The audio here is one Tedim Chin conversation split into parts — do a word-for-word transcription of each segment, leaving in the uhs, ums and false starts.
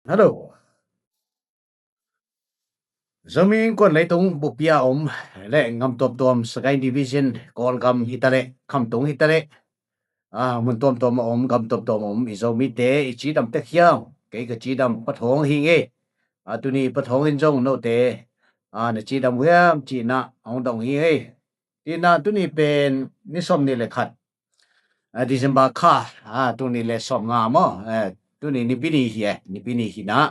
Hello. Zomi Innkuan leitung bup-a om le gam tuamtuam, Sagaing Division, Kawlgam hi ta leh, Khamtung hi ta leh, a, mun tuamtuam a om, gam tuamtuam a om i Zomite i cidam tek hiam? Kei ka cidam, Pa Thawng hi ing e. A, tuni Pa Thawng in zong note, a, na cidam uh hiam ci-in ah hong dong hi ing e. Ci-in ah tuni pen ni sawmnih le khat, a, December kha, a, tul nih le sawmnga maw, eh, tuni Nipi ni hi e, Nipi ni hi-in ah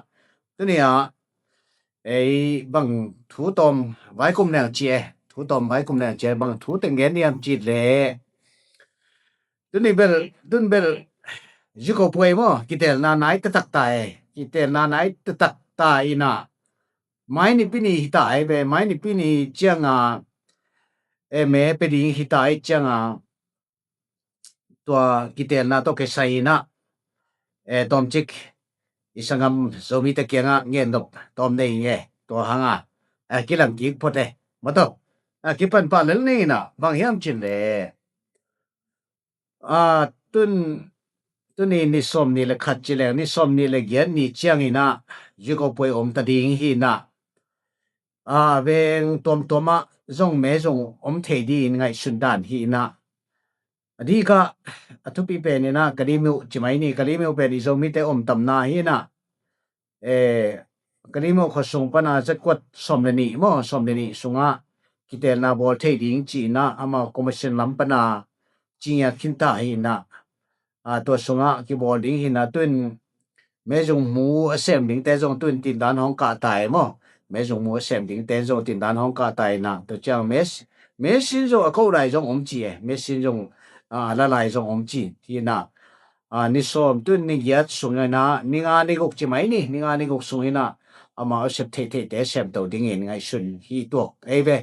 tuni ah ei bang thu tawm vaikum leng ci e, thu tawm vaikum leng ci e, bang thu teng gen hiam cih leh, tuni bel, tun bel zuko puai maw, kitelna nai taktak ta e, kitelna nai taktak ta in ah, mai Nipi ni hi ta e ve, mai Nipi ni ciang a, e, me pe ding hi ta e ciang a, tua kitelna tawh kisai in ah, e, tawmcik i sanggam Zomite kiangah ngen nop tawm nei ing e, tua hang a, e, kilang kik phot e, maw taw, e, kipan pah lel ni in ah, bang hiam cih leh, a, tun, tuni ni sawmnih le khat ci leng, ni sawmnih le giat ni ciangin ah zuko puai om ta ding hi-in ah, a, veng tuamtuam ah zong me zong om thei dingin ngaihsun dan hi-in ah, a dik ah, a thupi pen in ah Kalaymyo ci mai ni, Kalaymyo pen i Zomite om tamna hi-in ah, e, Kalaymyo khuasung pan a zakkuat sawm le nih maw, sawm le nih sungah kitelna bawl thei ding ci-in ah amau commission lam pan a ci ngiat khin ta hi-in ah, a, tua sungah kibawl ding hi-in ah, tun mezung mu a sem dingte zong tun tindan hong kah ta e maw, mezung mu a sem dingte zong tindan hong kah ta in ah, tua ciang mes, mesin zong a koh lai zong om ci e, mesin zong, a, a la lai zong om ci hi-in ah, a, ni sawm, tun ni giat sungin ah, ni nga ni guk ci mai ni, ni nga ni guk sungin ah amau a sep theihtheihte semto dingin ngaihsun hi tuak ei ve.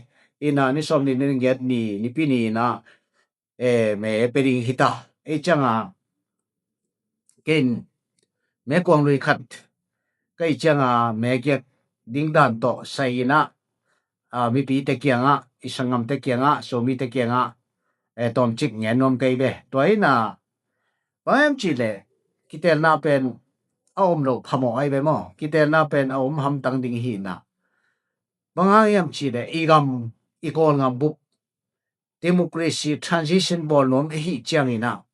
In ah ni sawmnih ni giat ni, Nipi ni in ah, e, me pe ding hi ta ei ciang a, ken me kuang lui khat ka hih ciang a, me giak ding dan tawh sai in ah, a, mipite kiangah, i sanggamte kiangah, Zomite kiangah, e, tawmcik ngen nuam ka hi ve. Tua hi-in ah, bang hiam cih leh, kitelna pen a om loh phamawh ahi ve maw, kitelna pen a om hamtang ding hi-in ah, bang hang hiam cih leh, i gam, i Kawlgam bup democracy transition bawl nuam ahih ciangin ah,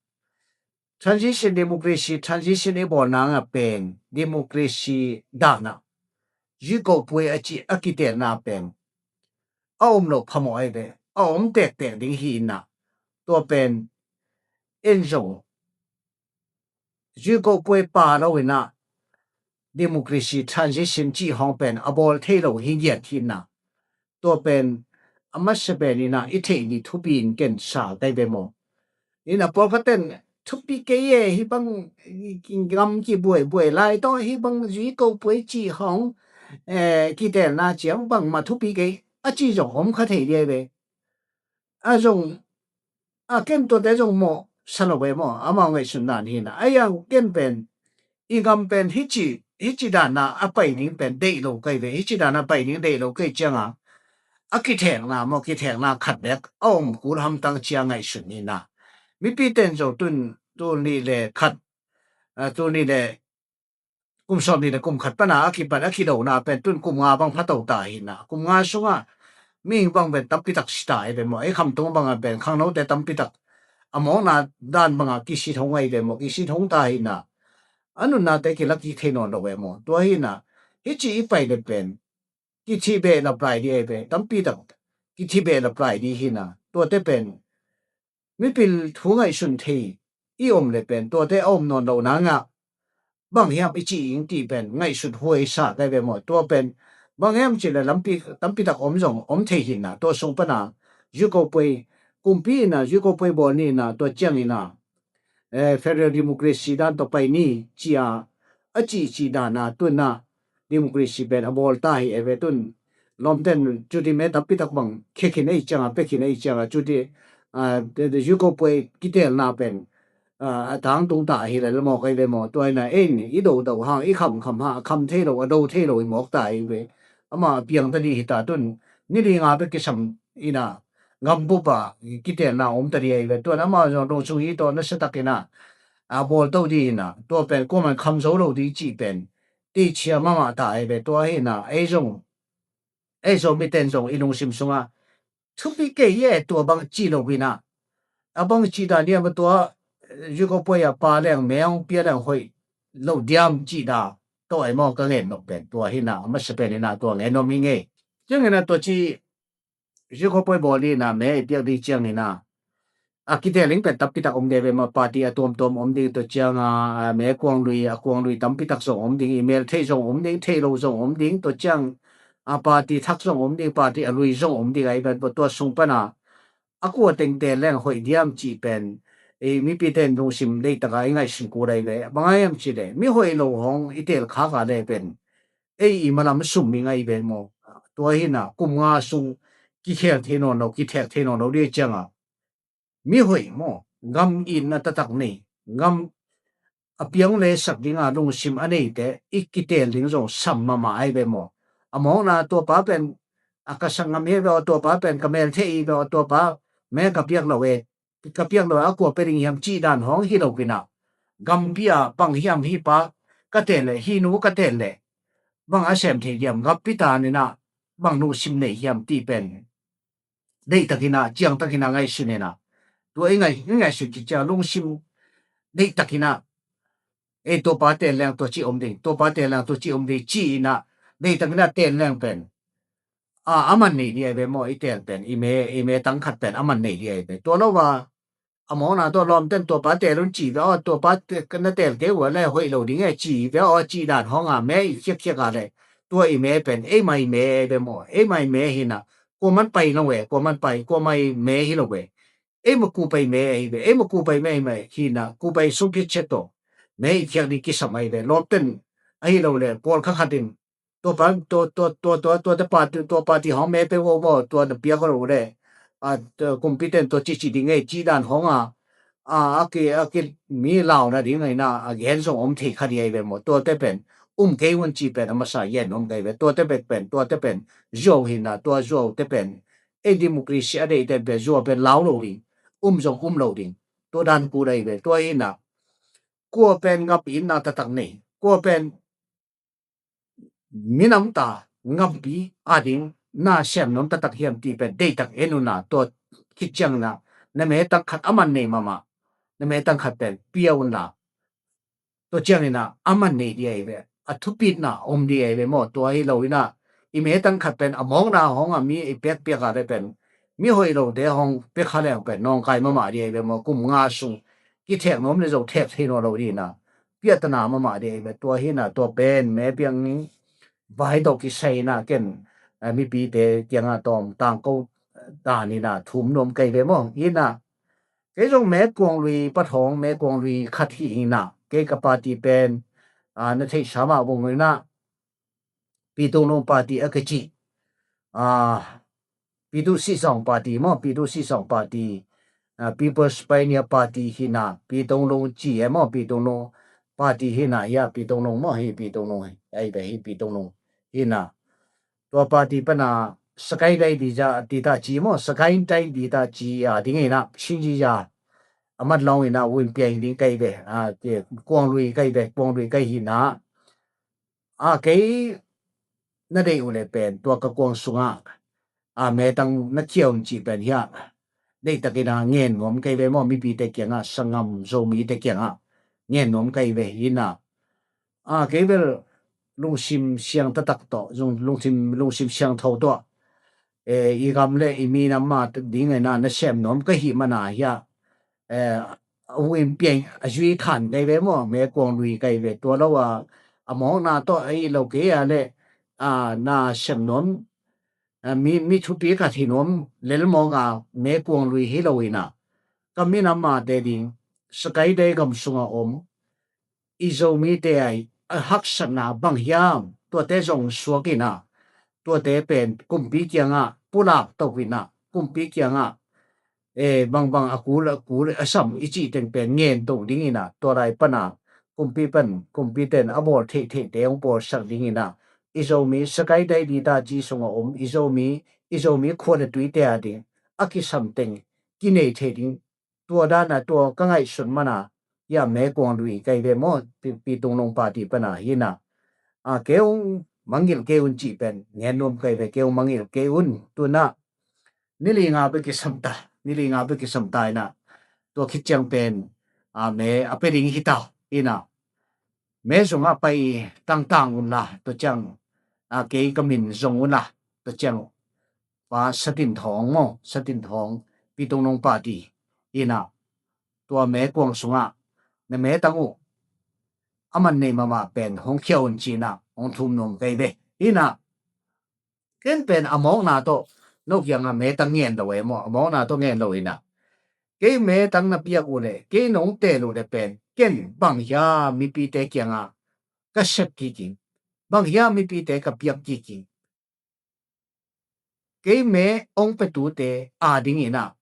transition, democracy transition i bawl nang a pen, democracy dan ah zuko puai a cih a kitelna pen a om loh phamawh ahi ve, a om tektek ding hi-in ah, tua pen en zong zuko puai pha lo in ah democracy transition cih hong pen a bawl thei lo hi ngiat hi-in ah, tua pen a masa pen in ah i theih ni thupi in ken sa ka hi ve maw. In ah pawlkhat ten thupi kei e, hih bang gam kibuaibuai lai tawh hih bang zuko puai cih hong, e, kitelna ciang bangmah thupi kei a cih zong om kha thei ding ahi ve. A zong, a, ken tuate zong mawh sa lo ve maw, amau ngaihsun dan hi-in ah. Ahi hang ken pen, i gam pen hih ci, hih ci dan ah a pai ding pen deih lo ka hi ve, hih ci dan ah a pai ding deih lo ka hih ciang a, a kithekna maw, kithekna khat bek a om kul hamtang ci-a ngaihsun in ah, mipite in zong tun, tul nih le khat, a, tul nih le kum sawmnih le kum khat pan a a kipan a kidona pen tun kum nga bang pha to ta hi-in ah, kum nga sungah mihing bang pen tampi tak si ta hi ve maw, ei Khamtung bang a pen khangnote tampi tak a mawkna dan bang a kisi thong ahi ve maw, kisi thong ta hi-in ah, a nunate kila kik thei nawn lo ve maw. Tua hi-in ah, hih ci i pai le pen kithi behlap lai ding ahi ve, tampi tak kithi behlap lai ding hi-in ah, tuate pen mipil thu ngaihsun thei i om le pen, tuate a om nawn loh nang ah bang hiam i ci ing cih pen ngaihsut huai sa ka hi ve maw. Tua pen bang hiam cih leh lampi, tampi tak om zong om thei hi-in ah, tua sung pan a zuko puai, kumpi in ah zuko puai bawl ni in ah, tua ciangin ah, e, federal democracy dan tawh pai ni ci-a a cihcih dan a tun ah democracy pen a bawl ta hi e ve. Tun lawmten cuti me tampi tak bang khia khin ahih ciang a, pia khin ahih ciang a, cuti, a, zuko puai kitelna pen, a, a tangtung ta hi lel maw, ka hi ve maw. Tua hi-in ah ei in i dodo hang, i khamkham hang, a kham thei lo, a do thei lo i mawk ta hi ve. Amah a piang ta ding hi ta, tun ni li nga bek kisam in ah gam bup ah kitelna om ta ding ahi ve. Tua in ah amah zong dong sung hi tawh nasa takin ah a bawl to ding hi-in ah, tua pen kuaman kham zo lo ding cih pen teichia mahmah ta ahi ve. Tua hi na, ei zong, ei zong miten zong i lungsim sungah thupi kei e, tua bang ci lo hi na, a bang ci dan diam a tua, eh, Zikopoi a pa leng meng pia leng hoih lo diam ci da, tua ei maw ka ngen nop pen tua hi na, a masa pen hi na tua ngen nop hi ngei. Ciangin a tua ci Zikopoi bawl hi na, me i piak ding ciangin a, a kitel ding pen tampi tak om de ve maw, party a tuamtuam om ding, tua ciang a, a me kuang lui, a kuang lui tampi tak zong om ding, i mel thei zong om ding, thei lo zong om ding, tua ciang a party thak zong om ding, party a lui zong om ding ahi pen, tua sung pan a, a kua teng tel leng hoih diam cih pen, ei mipi ten lungsim deitak a i ngaihsun kul ahi ve, bang a hiam cih leh, mi hoih lo hong i tel khak a leh pen, ei i malam sum i ngah ve maw. Tua hi na, kum nga sung kikhel thei nawn lo, kithek thei nawn lo ding ciang a, mi hoih maw, gam itna taktak nei, gam a piang le sak ding a lungsim a neite i kitel ding zong sam mahmah ahi ve maw. A mawkna tua pa pen a ka sak ngam hi ve aw, tua pa pen ka mel thei hi ve aw, tua pa me ka piak lo e, ka piak lo a kua pia ding hiam cih dan hong hi lo hi na, gampi a bang hiam hi pa ka tel leh, hi nu ka tel leh bang a sem thei hiam, gampi ta ni na bang lungsim nei hiam ti pen deitak hi na, ciangtak hi na ngaihsun hi na. Tua i ngai, i ngaihsun ci ciang lungsim deitak hi na, ei tua pa tel leng tua ci om ding, tua pa tel leng tua ci om ding ci hi na, deitak hi na tel leng pen a, a man nei ding ahi ve maw, i tel pen, i me, i me tang khat pen a man nei ding ahi ve. Tua lo a, a mawkna tua lawmten tua pa tel un ci ve aw, tua pa te-, na tel kei uh a le hoih lo ding e ci ve aw, ci dan hong a me i khiakkhiak a le, tua i me pen ei mai me ahi ve maw, ei mai me hi na, kua man pai lo e, kua man pai, kua mai me hi lo e. Ei ma ku pai me ahi ve, ei ma ku pai me ahi mai hi na, ku pai sung phiat chet aw, me i khiak ding kisam ahi ve, lawmten ahi lo le, pawl kha khat in tua pa, tua, tua, tua, tua, tua te pa, tua party hong me pe vo vo, tua na piak lo le. A, tua kumpi ten tua ci ci ding e, ci dan hong a, a, a ki, a ki mi lau na ding ai na, a gen zong om thei kha di ai ve maw. Tua te pen, um kei un ci pen, a masa yen om kei ve. Tua te pen, tua te pen, zuau hi na, tua zuau te pen, ei democracy a dei te pen, zuau pen lau lo ding, um zong um lo ding. Tua dan ku dai ve, tua hi na, kua pen ngap in na taktak nei, kua pen minam ta ngampi a ding na sem nuam taktak hiam ti pen deitak en un na, tua khit ciang na, na me tang khat a man nei mahmah, na me tang khat pen pia un na, tua ciang in na a man nei di ai ve, a thupitna om di ai ve maw, tua hi lo in na, i me tang khat pen a mawkna hong a mi i pekpiak a le pen, mi hoih lo te hong pek kha leng pen nawngkai mahmah di ai ve maw, kum nga sung kithek nuam le zo thek thei nawn lo di na, piatana mahmah di ai ve, tua hi na, tua pen me piang ni, vai tawh kisai na ken, a, mipite kianga tawm tangko ta ni na, thum nuam kei ve maw, hi na, kei zong me kuang lui pat hong, me kuang lui khat hi hi na, kei ka party pen, a, na theih sa mah vong hi na, Pi Tung Lung party a kici, a, Pi Tu Si Song party maw, Pi Tu Si Song party, a, People's Pioneer Party hi na, Pi Tung Lung ci e maw, Pi Tung Lung party hi na, ya Pi Tung Lung maw, hi Pi Tung Lung, ai ve hi Pi Tung Lung hi na. Tua party pana Sakai Dai Di Za Di Ta Ci maw, Sakai Dai Di Ta Ci a ding hi na, Shin Ji Za a mat long hi na, Win Piang ding kai ve, a, kuang lui kai ve, kuang lui kai hi na. A, kei na deih uh le pen tua ka kuang sungah, a, metang na khia un cih pen hiah deihtakin a ngen nuam kei ve maw, mipite kiangah, sanggam Zomite kiangah ngen nuam kei ve hi na. A, kei bel lungsim siang taktak tawh, zung-, lungsim, lungsim siangtho tawh, e, i gam le i minam a ding ai na na sem nuam ka hih mana hiah, e, a win piang a zui khan kai ve maw, me kuang lui kai ve, tua lo a, a mawkna tawh a i lo kei a le, a, na sem nuam, a, mi, mi thupi ka thi nuam lel mawk a, me kuang lui hi lo hi na. Ka minam a te ding, Sakai Dai gam sunga om i Zomite ai a haksatna bang hiam, tuate zong suak hi na, tuate pen kumpi kiangah pulak to hi na, kumpi kiangah, e, bangbang a kul, a kul, a sam i cih teng pen ngen to ding hi na, tua lai pana kumpi pen, kumpi ten a bawl theihtheihte hong bawlsak ding hi na, i Zomi Sakai Dai Di Ta Ci sunga om, i Zomi, i Zomi khua le tuite a ding a kisam teng kinei thei ding, tua dana tua ka ngaihsut mana, ya me kuang lui kai ve maw, Pi, Pi Tung Lung party pana hi na. a, kei ung mangngilh kei un cih pen ngen nuam kei ve, kei ung mangngilh kei un. Tu-in ah nili nga bek kisam ta, nili nga bek kisam ta in ah, tua khit ciang pen, a, me a pia ding hi ta in ah, me zong ah pai tangtang un la, tua ciang, a, kei ka min zong un la, tua ciang Pa Satin Thawng maw, Satin Thawng, Pi Tung Nung pa di in ah, tua me kuang sungah na me tang uh, a man nei mahmah pen hong khia un ci-in ah hong thum nuam kei ve. In ah ken pen a mawkna tawh no kiangah me tang ngen lo e maw, a mawkna tawh ngen lo in ah, kei me tang na piak uh leh, kei nong teel uh leh pen ken bang hiam mipite kiangah ka sep kik ing, bang hiam mipite ka piak kik ing. Kei me hong piatute adingin ah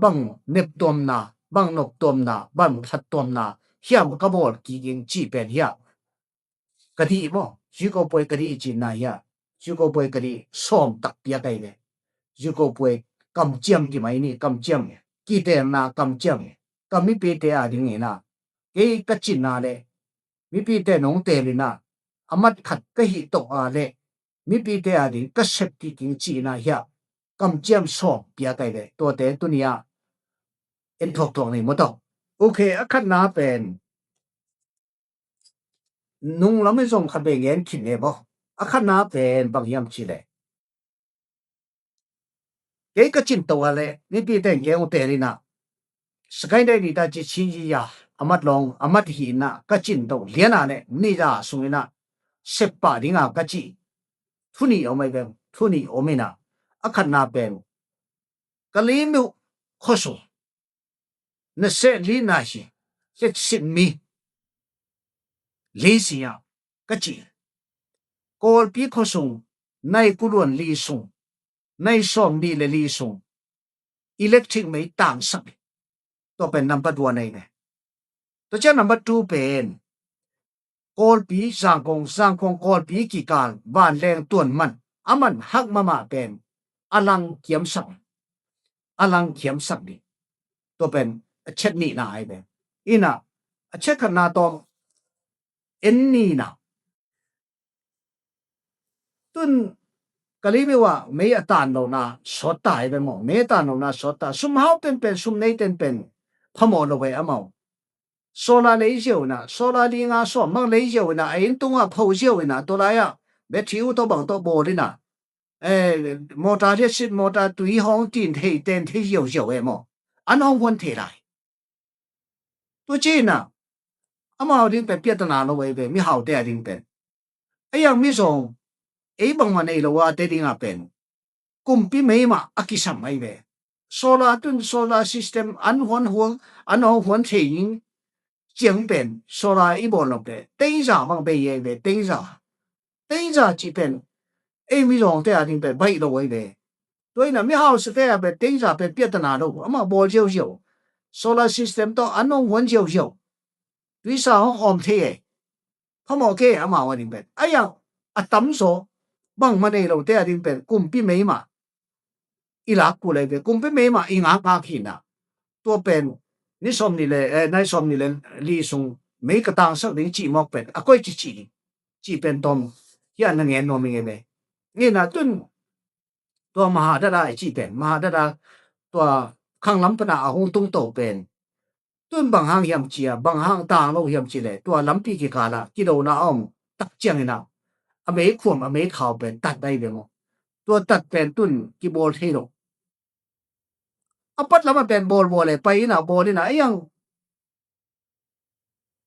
bang neptuamna, bang noptuamna, bang phattuamna hiam ka bawl kik ing cih pen hiah ka dih maw, Ziko Puai ka dih cihna hiah, Ziko Puai ka dih sawm tak piak ahi ve. Ziko Puai kamciam, kimai ni kamciam, kiteelna kamciam, ka mipite adingin ah kei ka cinna leh mipite nong teel in ah, a mat khat ka hih tawh a leh mipite ading ka sep kik ing cihna hiah kamciam sawm piak ahi ve. Tuate tuni-ah en thuakthuak ni maw tawh. Ok, a khatna pen nung lam in zong khat vei ngen khin e maw. A khatna pen bang hiam cih leh, kei ka cin to a leh mipite in kei hong teel in ah, Sky Daily ta ci Chin Yi a, a mat lawng, a mat hi in ah ka cin to lian a leh ni za sung in ah sep pah ding a ka cih thu nih om ahi ve, thu nih om in ah, a khatna pen Kalemyo khuasung, na seh li na hi, seh sit mi li si a ka ci. Kawlpi khuasung, nai kuluan li sung, nai sawm nih le li sung, electric mei tangsak. Tua pen number one ahi ve. Tua ciang number two pen Kawlpi Zangkong, Zangkong Kawlpi kikal vanleng tuan man, a man hak mahmah pen a lang kiamsak, a lang kiamsak ding. Tua pen a chet nihna ahi ve. In ah a chet khatna tawh en ni in ah, tun Kalemyo ah mei a tan lohna sawt ta ahi ve maw, mei a tan lohna sawt ta. Sum hau penpen, sum nei tenpen phamawh lo ve amau. Solar lei ziau in ah, solar li nga sawm mang lei ziau in ah, a inn tungah pho ziau in ah, tua lai-ah battery uh tawh bang tawh bawl in ah, eh, motor liasit, motor tui hong tin thei, ten thei ziauziau e maw. An hong huan thei lai. Tua ci-in ah amau ding pen piatana lo ahi ve, mihaute a ding pen. A iang mi zong ei bangmah nei lo a te dingah pen kumpi mei mah a kisam ahi ve. Solar tun, solar system an huan huang, an hong huan thei ing ciang pen solar i bawl nop le teiza bang bei ahi ve, teiza. Teiza cih pen ei mizawngte a ding pen baih lo ahi ve. Tua in ah mihausate a pen teiza pen piatana lo, amah bawl ziauziau. Solar system tawh an hong huan ziauziau. Tuisa hong awm thei e. Phamawh kei amau a ding pen. A iang a tamzaw bangmah nei lote a ding pen kumpi mei mah i lak kul ahi ve, kumpi mei mah i ngakngak hi in ah. Tua pen ni sawm nih le, eh, nai sawm nih le li sung mei ka tangsak ding cih mawk pen a koi ci cih ding cih pen tawm hiah na ngen nuam ing e ve. Ni in ah tun tua Mahadada i cih pen, Mahadada tua khanglam pan a a hong tungto pen tun bang hang hiam ci a, bang hang tang lo hiam cih leh, tua lampi kikal ah kidona a om tak ciangin ah a meikhuam, a meikhau pen tat ahi ve maw. Tua tat pen tun kibawl thei lo. A pat lam ah pen bawlbawl e, pai in ah bawl in ah, a iang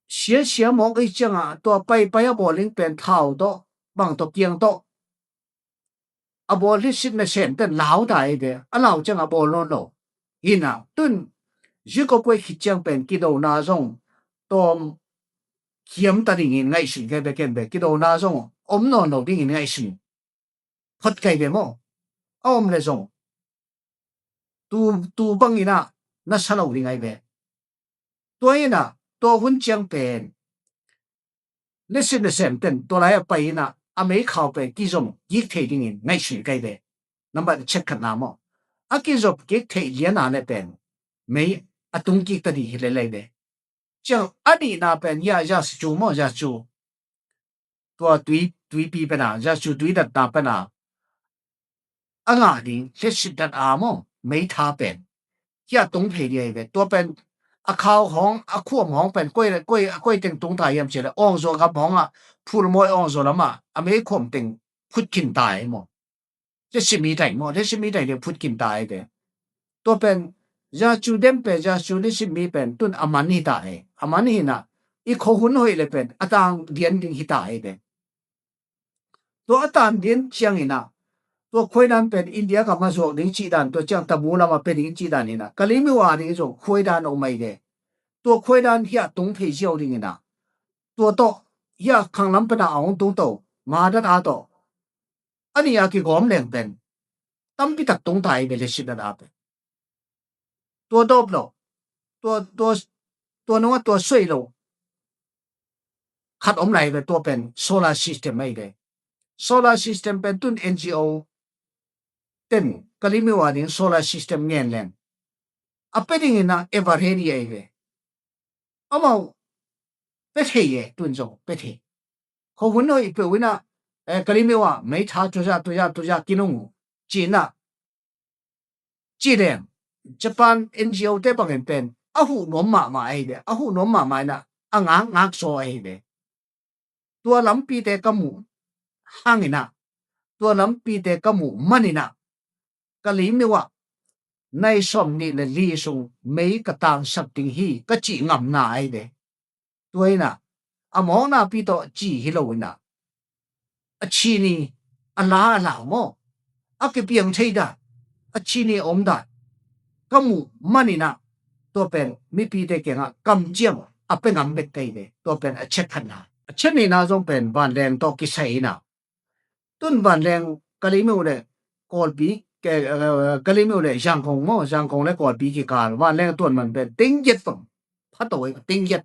siasia mawk ei ciangah tua paipai a bawl ding pen thau tawh, bang tawh, kiang tawh a bawl hi sit nasem ten lau ta ei ve, a lau ciangah bawl nawn lo. Hi in ah tun Ziko Puai khit ciang pen kidona zong tawm khiam ta dingin ngaihsun kei ve, ken ve, kidona zong om nawn lo dingin ngaihsun phot kei ve maw. A om le zong tu, tu bangin ah na sa lo ding ahi ve. Tua in ah tua hun ciang pen lesin lesem ten tua lai a pai in ah a meikhau pen kizom kik thei dingin ngaihsun kei ve. Nambat chet khatna maw, a kizom kik theih lian a le pen mei a tung kik ta ding hi lel ahi ve. Ciang a nihna pen ya, ya si cu maw, ya cu tua tui tuipi pen a, Jesu tui datna pen a, a ngah ding, hlesit dat a maw, meitha pen. Hia tung phei ding ahi ve. Tua pen, a khau hong, a khuam hong pen, koi, koi, koi teng tung ta hiam ci le, awngzaw gam hong a, phulmawi awngzaw lam a, a meikhuam teng phut khin ta hi maw. Hlesit mi tai maw, hlesit mi tai ding phut khin ta hi ve. Tua pen, Jesu dem pen, Jesu hlesit mi pen, tun a man hi ta hi. A man hi na, i khuahun hoih le pen, a tang lian ding hi ta hi ve. Tua a tan ding ciangin ah, tua khuaidan pen India gam a zuak ding cih dan, tua ciang Tamu lam a pia ding cih dan in ah, Kalaymyo a ding zong khuaidan om ahi ve. Tua khuaidan hiah tung phei ziau ding in ah, tua tawh hiah khanglam pen a hong tung to, Mahadat a tawh, a nih a kigawm leng pen tampi tak tung ta hi ve, hlesit dat a pen. Tua dawp lo, tua, tua, tua nungah tua suai lo khat om lai ve, tua pen solar system ahi ve. Solar system pen tun N G O ten Kalaymyo a ding solar system ngen leng, a pia ding in ah ever ready ahi ve. Amau pia thei e, tun zong pia thei. Khuahun hoih peuh in ah, eh, Kalaymyo a meitha tuza, tuza, tuza kinung uh, ci in ah, ci leng, Japan N G O te bangin pen a huh nuam mahmah ahi ve, a huh nuam mahmah in ah, a ngakngak zaw ahi ve. Tua lampite ka muh hang in ah, tua lampite ka muh man in ah, Kalaymyo ah nai sawm nih le li sung mei ka tangsak ding hi, ka cih ngamna ahi ve. Tua in ah, a mawknapi tawh ci hi lo in ah, a chin i, a la a lau maw, a kipiang thei dan, a chin i a om dan ka muh man in ah, tua pen mipite kiangah kamciam a pia ngam bek ka hi ve. Tua pen a chet khatna. A chet nihna zong pen vanleng tawh kisai in ah, tun vanleng Kalaymyo le Kawlpi, ke, eh, Kalaymyo le Zangkong maw, Zangkong le Kawlpi kikal vanleng tuan man pen teng giat bang phato ahi, teng giat,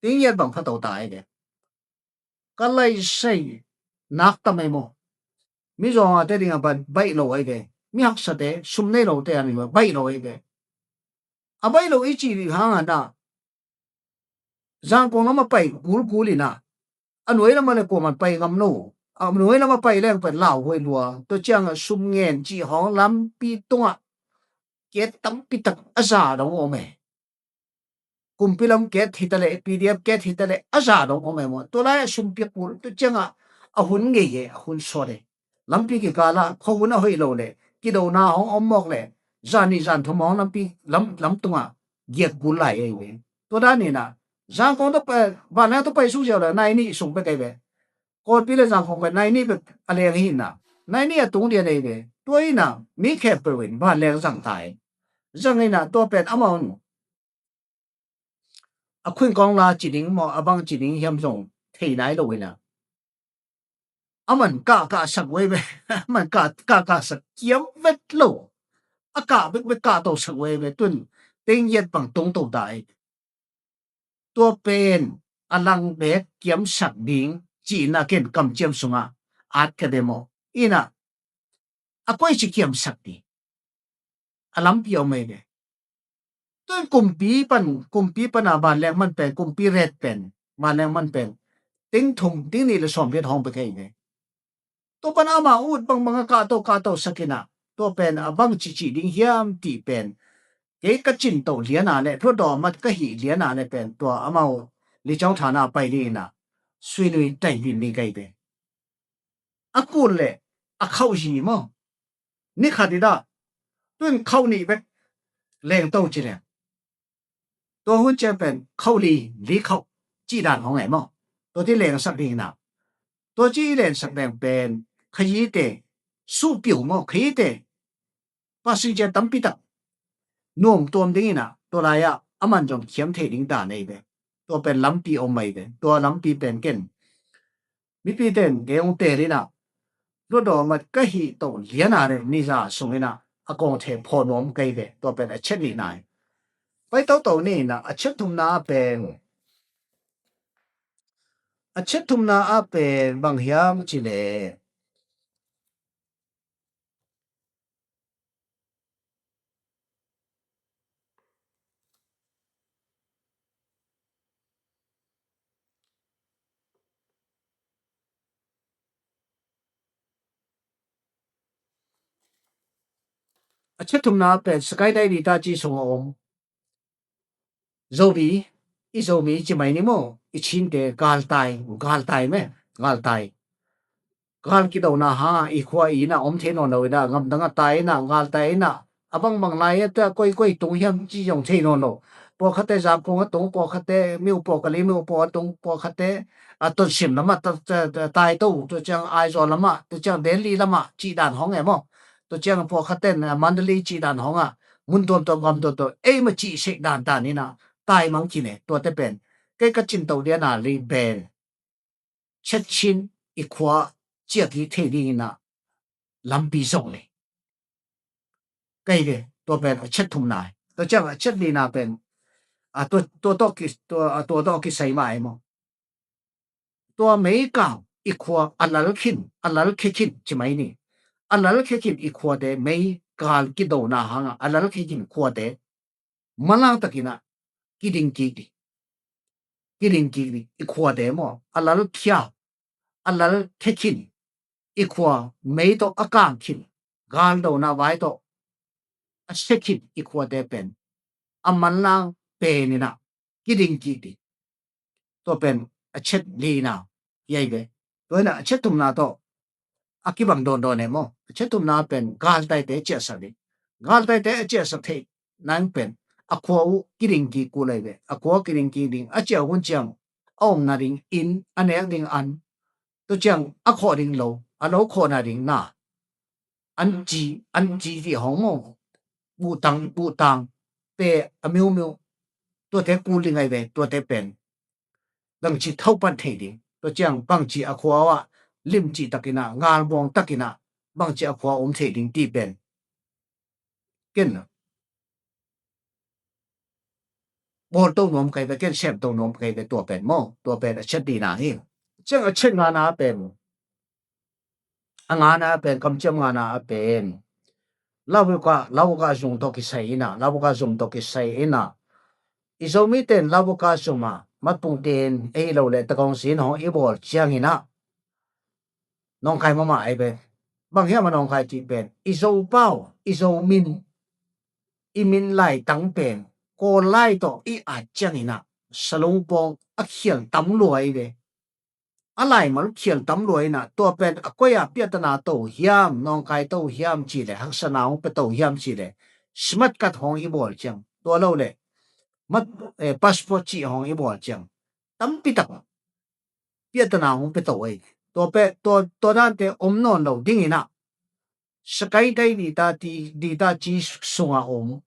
teng giat bang phato ta ahi ve. Ka lai sai nak tam ahi maw. Mi zawngte ding a ban baih lo ahi ve. Mi haksate, sum nei lote a ni baih lo ahi ve. A baih lo i cih ding hang a na, Zangkong lam a pai gulgul in ah, a nuai lam a le kuaman pai ngam lo. A nuai lam a pai leng pen lauhuai lua. Tua ciang a sum ngen cih hong lampi tungah ket tampi tak a za dong om e. Kumpi lam ket hi ta leh, P D F ket hi ta leh, a za dong om e maw. Tua lai a sum piak kul, tua ciang a, a hun ngei e, a hun sawt e. Lampi kikal ah khuahun a hoih lo le, kidona hong om mawk le, zan nih zan thum hong lampi lam, lam tungah giak gul lai ahi ve. Tua dan in ah, Zangkong tawh pai, vanleng tawh pai suk ziau le nai nih sung bek ahi ve. Kawlpi le Zangkong pen nai nih bek a leng hi in ah, nai nih a tung lian ahi ve. Tua in ah, mi khempeuh in vanleng zang ta hi. Zang in ah, tua pen amau a khuin kawng la ci ding maw, a bang ci ding hiam zong thei nai lo hi na. A man kahkah sak veve, a man kah, kahkah sak kiam vet lo. A kah bekbek kahto sak veve, tun teng yet bang tong to dai. Tua pen a lang bek kiam sak ding, cihna ken kamciam sungah at ka demo. Ina, a koi ci kiam sak ding. A lampi a om ahi ve. Tun kumpi pan, kumpi pan a vanleng man pen, kumpi ret pen, vanleng man pen, ting thum, ting nih le sawm riat hong bek ahi ve. Tua pan ama ut bangbang a kahto, kahto sak in ah, tua pen a bang cici ding hiam ti pen, kei ka cin to lian a le, Hluttaw mat ka hih lian a le pen, tua amau Licawng thana pai ding in ah, Suinui tai ding ding ka hi ve. A kul le a khauh hi maw. Ni khat i dah, tun khauh nih bek leng to ci leng. Tua hun ciang pen khauh li, li khauh cih dan hong e maw. Tua ci lengsak ding na. Tua ci i lengsak leng pen khayite, suhpiu maw, khayite. Passenger tampi tak nuam tuam ding in ah, tua lai-ah a man zong khiam thei ding dan ahi ve. Tua pen lampi om ahi ve. Tua lampi pen ken mipite in kei hong teel in ah, Hluttaw mat ka hih to lian a le ni za sung in ah, a kong thei phaw nuam ka hi ve. Tua pen a chet nihna hi. Pai toto ni in ah, a chet thumna a pen, a chet thumna a pen bang hiam ci le, A chet thumna pen Sagaing Nainitaci sung a om Zomi, i Zomi ci mai ni maw, i Chinte galtai, galtai me, galtai. Gal kidona hanga i khua i inn ah om thei nawn lo ina, gamdang a tai ina, galtai ina, a bangbang lai a ta koikoi tung hiam ci zong thei nawn lo. Pawlkhatte Zangkong a tung, pawlkhatte Myo Paw, Kalaymyo Paw a tung, pawlkhatte a Tonsim lamah, ta, ta, ta, tai to, tua ciang Aizawl lamah, tua ciang Delhi lamah cih dan hong e maw. Tua ciang pawlkhatte Mandalay cih dan hong a, mun tuamtuam gam tuamtuam ei ma cih sek dan dan ina, tai mang kine, tuate pen kei ka cin to liana li pen chet chin i khua ciak i thei dingina lampi zong le. Kei ve, tua pen a chet thumna. Tua ciang a chet lina pen, a, tua, tua tawh ki, tua, a, tua tawh kisai mai maw. Tua meikang i khua a lal khin, a lal khe khin ci mai ni. A lal khe khin i khuate meikal kidona hanga a lal khe khin khuate manlang takina kiding kik di. Kiding kik di i khuate maw. A lal khia, a lal khe khin i khua mei tawh a kang khin, galdona vai tawh a se khin i khuate pen a manlang penina kiding kik di. Tua pen a chet lina hi ai ve. Tua ina a chet thumna tawh a kibang dawndawn e maw. A chet thumna pen galtaite ciahsak ding. Galtaite a ciahsak theih nang pen a khua uh kiding kik kul ai ve. A khua kiding kik ding, a ciah hun ciang a omna ding inn, a nek ding an, tua ciang a khawh ding lo, a lo khawhna ding na, an ci, an ci dih hong maw, buhtang, buhtang pe a miumiu, tuate kul ding ai ve. Tuate pen bangci thopan thei ding, tua ciang bangci a khua ah limci takina, ngalbuang takina bangci a khua om thei ding ti pen ken bawlto nuam kai ve, ken semto nuam kai ve. Tua pen maw, tua pen a chet dina hi. Ciang a chet ngana pen, a ngana pen, kamciam ngana a pen Lauka, Lauka zung tawh kisai ina, Lauka zung tawh kisai ina, i Zomite in Lauka zuma matpungtin ei lo le takawngsin hong i bawl ciangina nawngkai mama ai ve. Bang hiam a nawngkai cih pen i Zopau, i Zomin, i min laitang pen Kawl lai tawh i at ciangina salungpawng a khial tam lua ai ve. A laimal khial tam lua ina, tua pen a koi a piatana to hiam, nawngkai to hiam ci le, haksana hong pe to hiam ci le, smat kat hong i bawl ciang, tua lo le mat, eh, passport ci hong i bawl ciang tampi tak piatana hong pe to ei. Tua pe, tua, tua dante om nawn lo dingina Sagaing Nainitaci, Nainitaci sunga om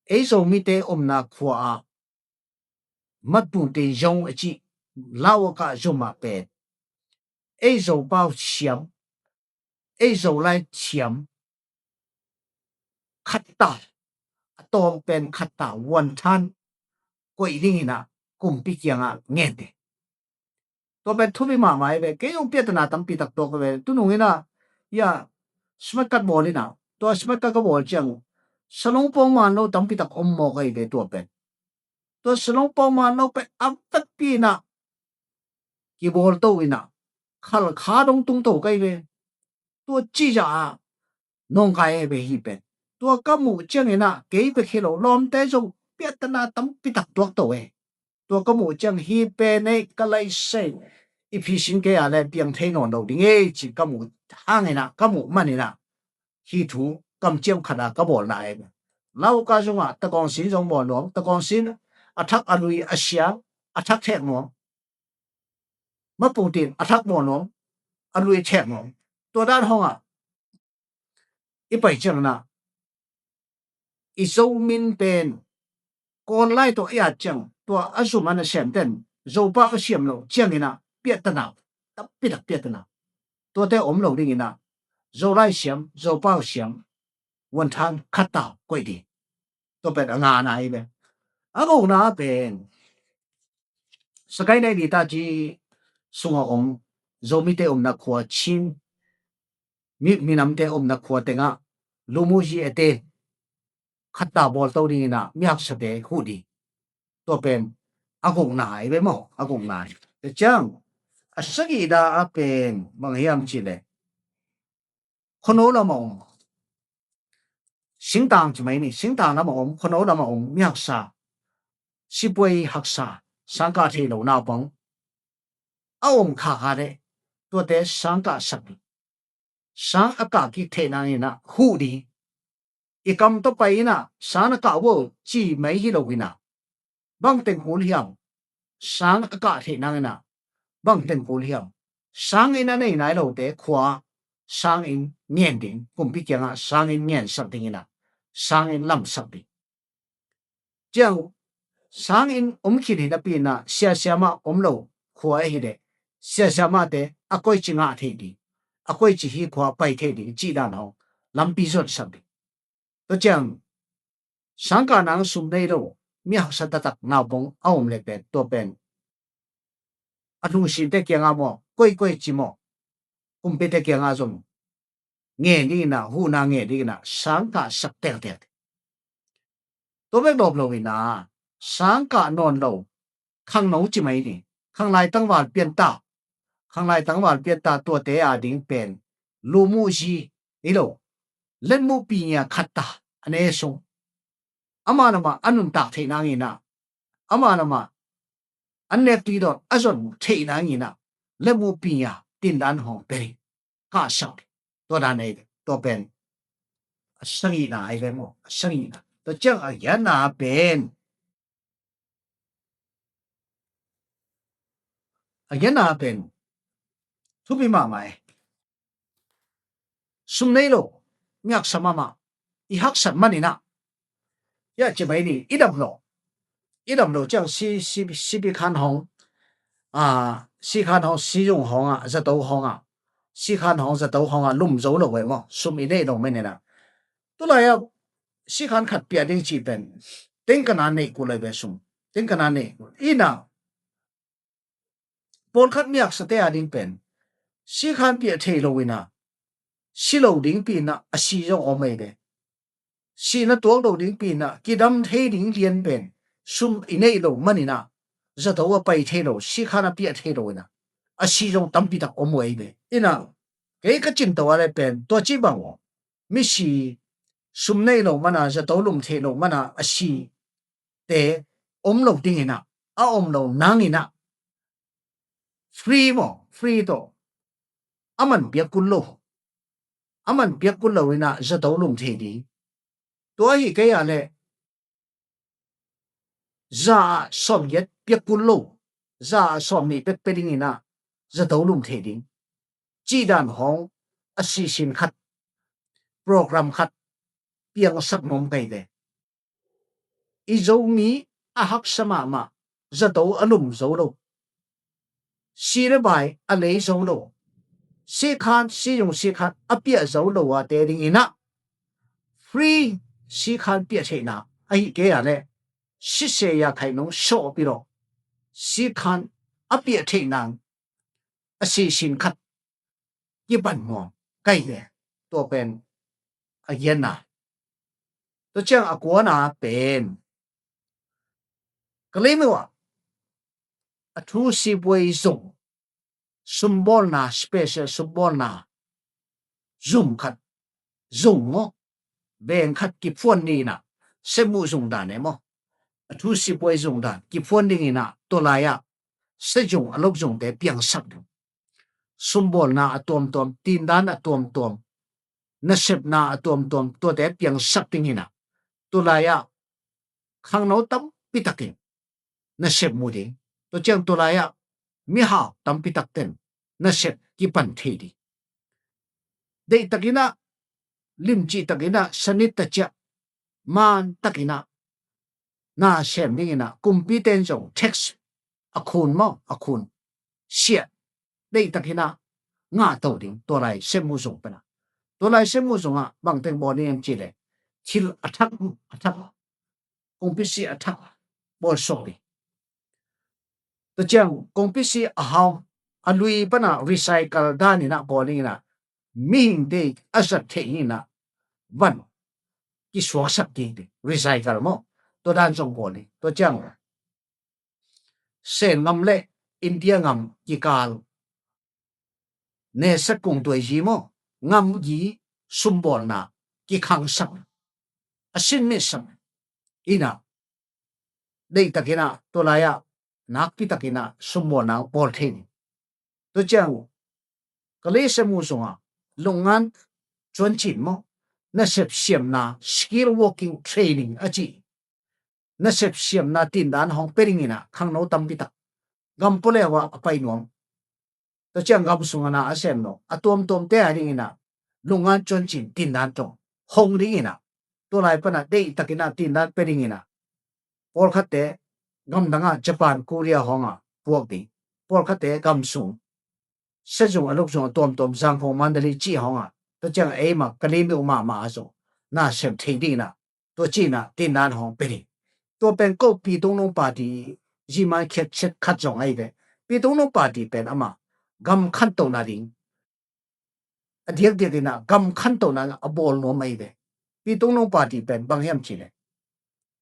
ei Zomite omna khua ah matpungtin zong a cih Lauka zuma pen ei Zopau siam, ei Zolai siam khatta, a tawm pen khatta vuanthan koih dingina kumpi kiangah ngen ding. Tua pen thupi mahmah ai ve. Kei zong piatana tampi tak tuak ka ve. Tunung ina, ia, smat kat bawl ina, tua smat kat ka bawl ciang salungpawng man lo tampi tak om mawk ai ve. Tua pen, tua salungpawng man lo pen a vekpi ina kibawlto ina khalkha dong tungto kai ve. Tua cih zah a nawngkai ai ve hi pen. Tua ka muh ciangina kei bek hi lo, lawmte zong piatana tampi tak tuakto e. Tua ka muh ciang hi pen ei ka lai sei, i phisin kei a le piang thei nawn lo ding ei ci ka muh hangina, ka muh manina hi thu kamciam khata ka bawlna ai ve. Lauka zungah takawngsin zong bawl nuam, takawngsin a thak a lui a siang a thak thek nuam. Matpungtin a thak bawl nuam, a lui thek nuam. Tua dan hongah i pai ciangna i Zomin pen Kawl lai tawh i at ciang, tua a zum a nasem ten Zopau a siam lo ciangina piatana tampi tak piatana, tuate om lo dingina Zolai siam, Zopau siam, vuanthan khatta koih ding. Tua pen a ngana ai ve. A gukna pen Sagaing Nainitaci sunga om Zomite omna khua Chin, mi, minamte omna khua tengah lumuzi ete khatta bawlto dingina mihaksate huh ding. Tua pen a gukna ai ve maw, a gukna ai. Tua ciang a sagihna a pen bang hiam ci le, khuano lamah om, Singtang ci mai ni, singtang lam a om, khuano lam a om mi haksa, sipuai haksa, sangkah thei lo naupang a om khakha leh tuate sangkah sak ding. Sang a kah kik theih nangin ah huh ding. I kam tawh pai in ah sang na kah uh aw ci mai hi lo in ah, bang teng kul hiam? Sang a kah theih nangin ah bang teng kul hiam? Sanginn a nei nai lote khua sanginn ngen ding, kumpi kiangah sanginn ngensak dingin ah sanginn lamsak ding. Ciang sanginn om khin hi napi in ah siasia mah om lo khua ahi leh siasia mahte a koici ngah theih ding, a koici hi khua pai theih ding cih dan hong lampi zonsak ding. Tua ciang sangkah nang sum nei lo mi haksa taktak naupang a om leh pen, tua pen a lungsimte kiangah maw, koikoi ci maw, kumpite kiangah zong ngen dingin ah, huhna ngen dingin ah sangkah sak tektek. Tua bek lawp lo in ah sangkah nawn lo khangno ci mai ni, khanglai tangval pianta, khanglai tangval pianta tuate a ding pen lumuh zi hi lo, letmuh pinya khat ta a ne sung, amah namah a nuntak theih nangin ah, amah namah an nek tui dawn a zon theih nangin ah letmuh pinya tindan hong pia ding, kahsak ding. Tua dan ei ve, tua pen a sagihna ei ve maw, a sagihna. Tua ciang a giatna pen, a giatna pen thupi mahmah e. Sum nei lo mi haksa mahmah, i haksat manin ah, ya ci mai ni, i dam lo, i dam lo ciang si, si, si pi khan hong, a, si khan hong, si zung hong ah, zato hong ah, si khan hong, zato hong ah lum zo lo e maw, sum i nei lo manin ah. Tulai ah si khan khat pia ding cih pen tengkana nei kul lo e ve, sum tengkana nei kul in ah, pawlkhat mi haksate a ding pen si khan piah thei lo in ah, si lo ding pi in ah a si zong om ei ve. Sihna tuak lo ding pi in ah, kidam thei ding lian pen sum i neih lo manin ah, zato a pai thei lo, si khan a piah thei lo in ah, a si zong tampi tak om uh ei ve. In ah, kei ka cin to a le pen tua ci bang aw, misi sum nei lo mana, zato lum thei lo mana a si te om lo dingin ah, a om lo nangin ah, free maw, free tawh a man piak kul lo, a man piak kul lo in ah zato lum thei ding. Tua hi kei a le za ah sawm giat piak kul lo, za ah sawm nih bek pia dingin ah zato lum thei ding cih dan hong a sisin khat, program khat piangsak nuam kei ve. I Zomi a haksa mahmah, zato a lum zo lo, si le bai a lei zo lo, si khan, si zung si khan a piah zo lo a te dingin ah, free si khan piah theihna ahi kei a le, sise ya khaih nong sawhpi lo, si khan a piah theih nang a sisin khat kipan nuam kei ve. Tua pen a giatna. Tua ciang a kuana pen ka lei meuh ah a thu sipuai zung, sumbawlna, special sumbawlna zum khat, zung maw, veng khat kiphuan dingin ah, sepmuh zung dan e maw, a thu sipuai zung dan kiphuan dingin ah, tua lai ah se zung, a lok zungte piangsak ding. Sumbawlna a tuamtuam, tindan a tuamtuam, nasepna a tuamtuam, tuate piangsak dingin ah, tua lai ah khangno tampi takin nasep mu ding. Tua ciang tua lai ah mihau tampi takten nasep kipan thei ding. Deih takin ah, limcih takin ah, sanit taciah, man takin ah na sem dingin ah, kumpite in zong tax a khun maw, a khun siah, deih takin ah ngah to ding, tua lai sepmuh zung pen ah. Tua lai sepmuh zung ah bangteng bawl ding em cih leh, thil a thak, a thak, kongpisi a thak bawl suak ding. Tua ciang kongpisi a hau, a lui pan ah recycle dan in ah bawl dingin ah, mihingte a zat theih in ah van kisuaksak ding, recycle maw, tua dan zong bawl ding. Tua ciang Sen ngam le India ngam kikal nesak kung tuaizi maw, ngamgi sumbawlna kikhangsak. a sin mitsak in ah, deihtakin ah tua lai-ah nakpitakin ah summualna bawl thei ni. Tua ciang Kalay sem uh sungah lungngan cuancin maw, nasep siamna, skill working training a ci, nasep siamna tindan hong pia dingin ah khangno tampitak gam pua le uh ah a pai nuam. Tua ciang gam sungah na a sem lo a tuamtuamte a dingin ah lungngan cuancin tindan tawh hong dingin ah tua lai pan ah deihtakin ah tindan pia dingin ah pawlkhatte gamdang ah Japan, Korea hong ah puak ding, pawlkhatte gam sung, siazung a lukzung a tuamtuam Zangkong, Mandalay cih hong ah, tua ciang eima Kalay mi uh mahmah a zong na sem thei dingin ah tua ci-in ah tindan hong pia ding. Tua pen ko Pi Tung Lung Party ziman khiat khat zong ahi ve. Pi Tung Lung Party pen ama gam khantohna ding a diakdiakin ah gam khantohna a bawl nuam ahi ve. Pi Tung Lung Party pen bang hiam cih leh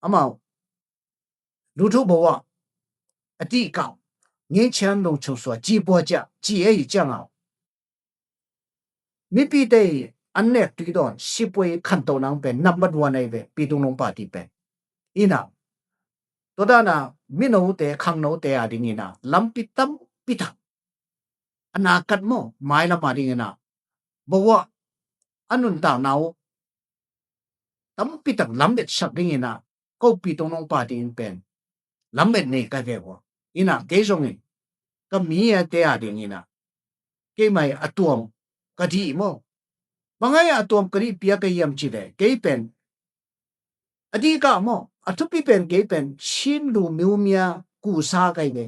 amau လူထုဘဝ အဓိက ငြိမ်းချမ်း လုံခြုံစွာ ကြီးပွားကြ ci ahi ciangah mipite i an nek tui dawn sipuai khantohna pen number one ahi ve, Pi Tung Lung Party pen. In ah tua dan a minote khangnote a dingin ah lampi tampitak a nakat maw, mailam a dingin ah bawah a nuntakna uh tampitak lametsak dingin ah ko Pi Tung Lung Party in pen lamet nei ka hi ve uh. In ah kei zongin ka mite a dingin ah keimah i a tuam ka dih maw, bang hang a tuam ka dih piak ka hiam cih leh kei pen a dih kah maw, a thupi pen kei pen Chin လူမျိုးများ kusa ka hi ve.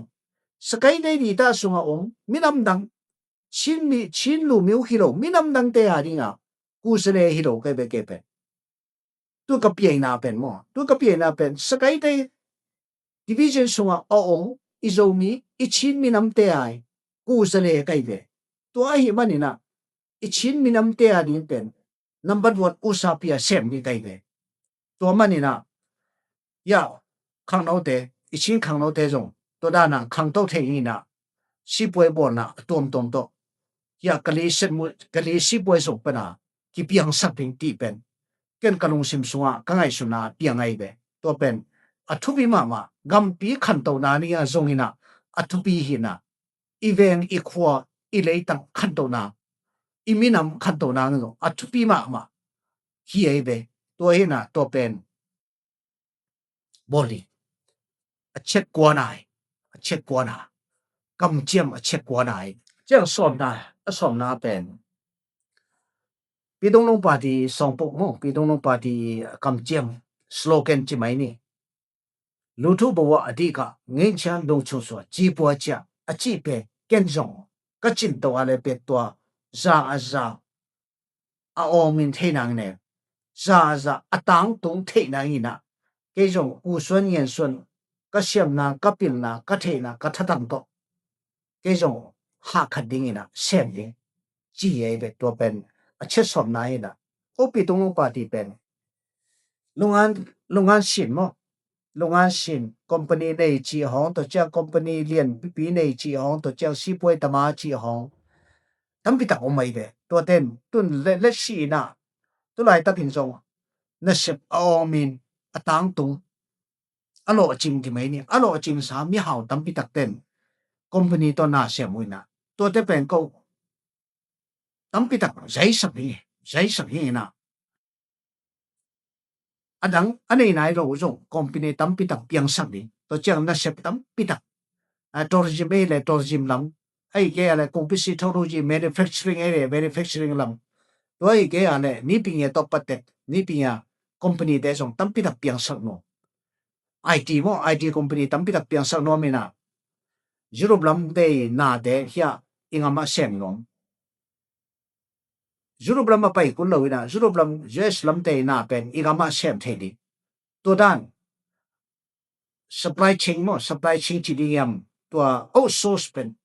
Sakaite dita sungah om minam dang, Chin mi, Chin လူမျိုး hi lo minam dangte a dingah kusa le hi lo ka hi ve kei pen. Tu ka piaina pen maw, tu ka piaina pen Sakaite division sungah a om i Zomi, i Chin minamte a i kusa le ka hi ve. Tua ahi manin ah i Chin minamte a ding pen number one usa pi a sem ding ka hi ve. Tua manin ah ya khangnote, i Chin khangnote zong tua dan a khangto thei in ah sipuai bawlna a tuamtuam tawh ya Kalay sem uh, Kalay sipuai zong pen a kipiangsak ding ti pen ken ka lungsim sungah ka ngaihsutna piang ahi ve. Tua pen a thupi mahmah, gampi khantohna ni a zongin ah a thupi hi in ah i veng i khua i leitang khantohna, i minam khantohna zong a thupi mahmah hi ahi ve. Tua hi in ah tua pen bawl ding. A chek kuan ai, a chek kuan a, kamciam a chek kuan ai. Ciang sawmna, a sawmna pen Pi Tung Lung Party sawngpuk maw, Pi Tung Lung Party kamciam slogan ci mai ni. လူထုဘဝအဓိက ငြိမ်းချမ်း လုံခြုံစွာ ကြီးပွားကြ a cih pen ken zong ka cin to a le pet tua za a za a awmin thei nang ne, za a za a tangtung thei nang in ah kei zong U Suan Ngen Suan ka siamna, ka pilna, ka theihna, ka thatang tawh kei zong hahkhat dingin ah sem ding ci hi ahi ve. Tua pen a chek sawmna in ah ko Pi Tung Lung Party pen lungngan, lungngan sin maw, lungngan sin company nei cih hong, tua ciang company lianpipi nei cih hong, tua ciang sipuai tama cih hong tampitak om ahi ve. Tua ten tun le, le si in ah tu laitakin zong nasep a awmin a tangtung a lawhcing ti mai ni, a lawhcingsa mihau tampitak ten company tawh na sem uh in ah tuate pen ko tampitak zaisak hi, zaisak hi in ah a dang a nei nai lo zong company tampitak piangsak ding. Tua ciang nasep tampitak, a, tourism ei le tourism lam, ei kei a le kongpisi thawhruji manufacturing ei le manufacturing lam, tua ei kei a le nipingia tawh patek nipingia company te zong tampitak piangsak nuam. I T maw, I T company tampitak piangsak nuam in ah Europe lam te i nate hia i ngam ah sem nuam. Europe lam a pai kul lo in ah Europe lam, U S lam te i na pen i ngam ah sem thei ding. Tua dan supply chain maw, supply chain ci ding hiam, tua outsource pen,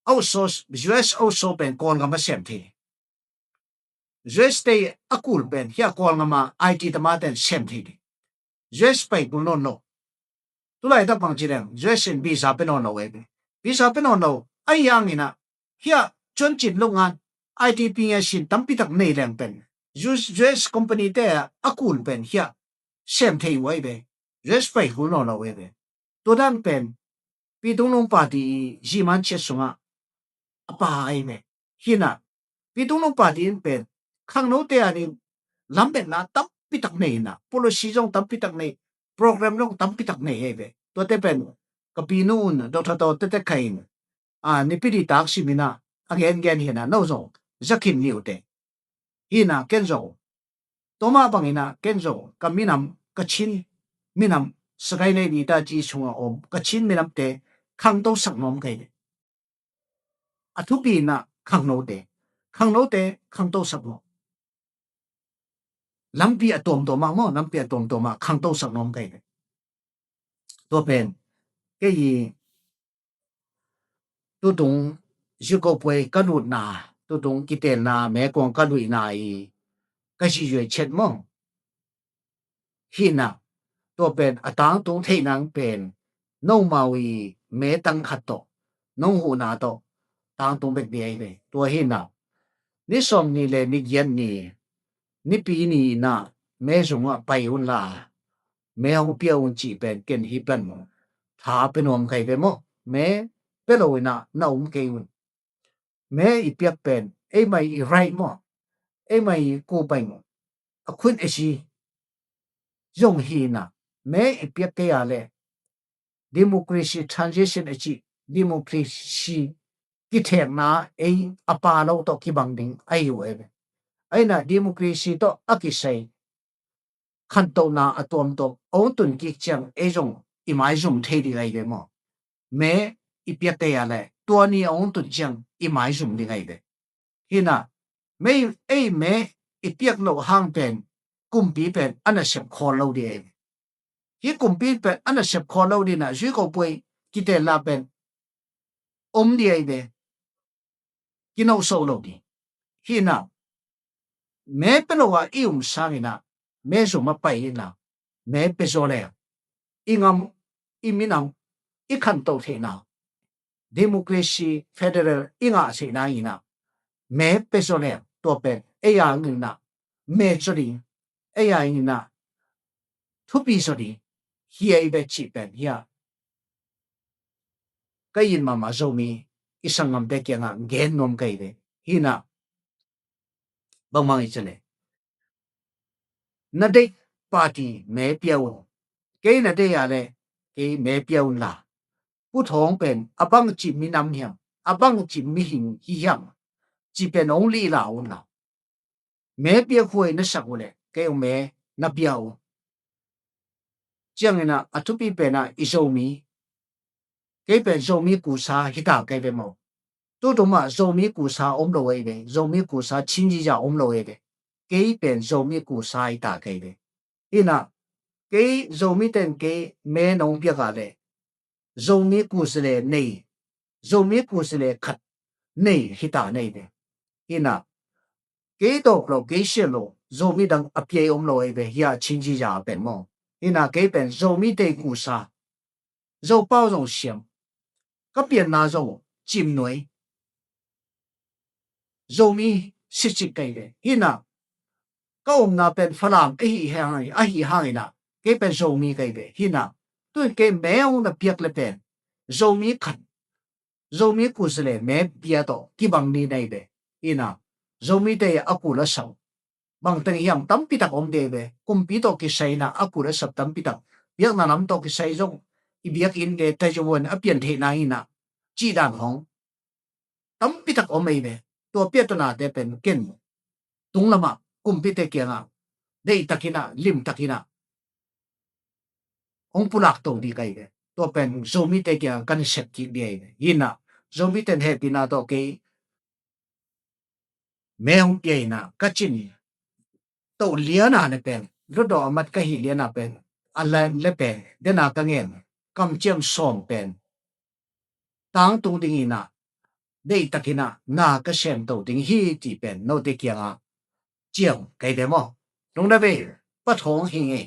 outsource, U S outsource pen Kawlgam ah sem thei ding. U S te a kul pen hia Kawlgam a I T tama ten sem thei ding. U S pai kul nawn lo. Tu laitak bang ci leng U S in visa pe nawn lo e. Visa pe nawn lo. Ahi hangin ah hia cuancin lungngan I T pingia sin tampitak nei leng pen U S, U S company te a kul pen hiah sem thei uh ahi ve. U S pai kul nawn lo ahi ve. Tua dan pen Pi Tung Lung Party i ziman ciat sungah a pa ahi ve. Hi inah Pi Tung Lung Party in pen khangnote a ding lametna tampitak nei inah, policy zong tampitak nei, program zong tampitak nei ahi ve. Tuate pen ka pinu un Doctor Taw Tete Khai in a, nipi ni tak sim inah a gengen hi inah no zong za khin ni uh teh. Hi inah ken zong tua mah bang inah ken zong ka minam, ka Chin minam, Sagaing le Naga ci sungah om ka Chin minamte khangtosak nuam ka hi ve. A thupi inah khangnote, khangnote khangtosak nuam. Lampi a tuamtuam ah maw, lampi a tuamtuam ah khangtosak nuam ka hi ve. Tua pen kei i tutung Ziko Puai ka lutna, tutung kitelna, meikuang ka luihna i ka zizuai chet maw. Hi inah tua pen a tangtung theih nang pen nomau i metang khat tawh, nong huhna tawh tangtung bek ding ahi ve. Tua hi inah ni sawmnih le ni giat ni, nipi ni inah me zungah pai unla, me hong pia un cih pen ken hi pen tha pe nuam ka hi ve maw. Me pe lo inah na um kei un. Me i piak pen eimai i right maw, eimai i kupai maw, a khun a si zong hi inah me i piak kei a leh democracy transition a cih, democracy kithekna ei a pa lo tawh kibang ding ahi uh ahi ve. Ahi inah democracy tawh a kisai khantohna a tuamtuam a hong tun kik ciang ei zong i maizum thei ding ahi ve maw. Me i piak kei a leh tua ni a hong tun ciang i maizum ding ahi ve. Hi inah me, ei me i piak loh hang pen kumpi pen a nasep khawl lo ding ahi ve. Hih kumpi pen a nasep khawl lo ding inah Ziko Puai kitelna pen om ding ahi ve. Kinohsoh lo ding. Hi inah me pe lo ah i um sang inah me zum ah pai inah me pe zaw leng i ngam, i minam, i khantoh theihna, democracy, federal i ngah theihna inah me pe zaw leng tua pen ei a inah me zaw ding, ei a inah thupi zaw ding hi ahi ve cih pen hiah ka it mahmah Zomi i sanggamte kiangah gen nuam ka hi ve. Hi inah bangmah i ci leh na deih party me pia un. Kei na deih a leh kei me pia unla, Pu Thawng pen a bangci minam hiam, a bangci mihing hi hiam cih pen hong lihla unla, me piak huai na sak uh leh kei hong me na pia uh. Ciang inah a thupi pen ah i Zomi, kei pen Zomi kusa hi ta ka hi ve maw. Tutung ah Zomi kusa om lo ahi ve, Zomi kusa Chin ziza om lo ahi ve. Kei pen Zomi kusa hi ta ka hi ve. Hi inah kei Zomi ten kei me nong piak a leh Zomi kuzale nei, Zomi kuzale khat nei hi ta na hi ve. Hi inah kei tawk lo, kei siat lo Zomi dang a piai om lo ahi ve, hiah Chin ziza a pen maw. Hi inah kei pen Zomite kusa, Zopau zong siam, ka pianna zong cimnuai, Zomi sitsit ka hi ve. Hi inah ka omna pen Falam ahi hang, ahi hang inah kei pen Zomi ka hi ve. Hi inah tu-in kei me hong na piak le pen Zomi khat, Zomi kuzale me pia tawh kibang ni na hi ve. Hi inah Zomite a kul a sap bangteng hiam tampitak om ding ahi ve. Kumpi tawh kisai inah a kul a sap tampitak, biakna lam tawh kisai zong i biakinn le taizawuan a pian theihna inah cih dan hong tampitak om ahi ve. Tua piatunate pen ken tunglamah kumpite kiangah deihtak inah, limtak inah hong pulak to ding ka hi ve. Tua pen Zomite kiangah kan sep kik ding ahi ve. Hi inah Zomite hehpihna tawh kei me hong pia inah ka cin toh liana le pen, lutdawh a mat ka hih liana pen, a le pen dena ka ngen kamciam sawm pen tangtung ding inah deihtak inah na ka sem to ding hi cih pen note kiangah ciam ka hi ve maw. Lungdam ei, Pa Thawng hi ing ei.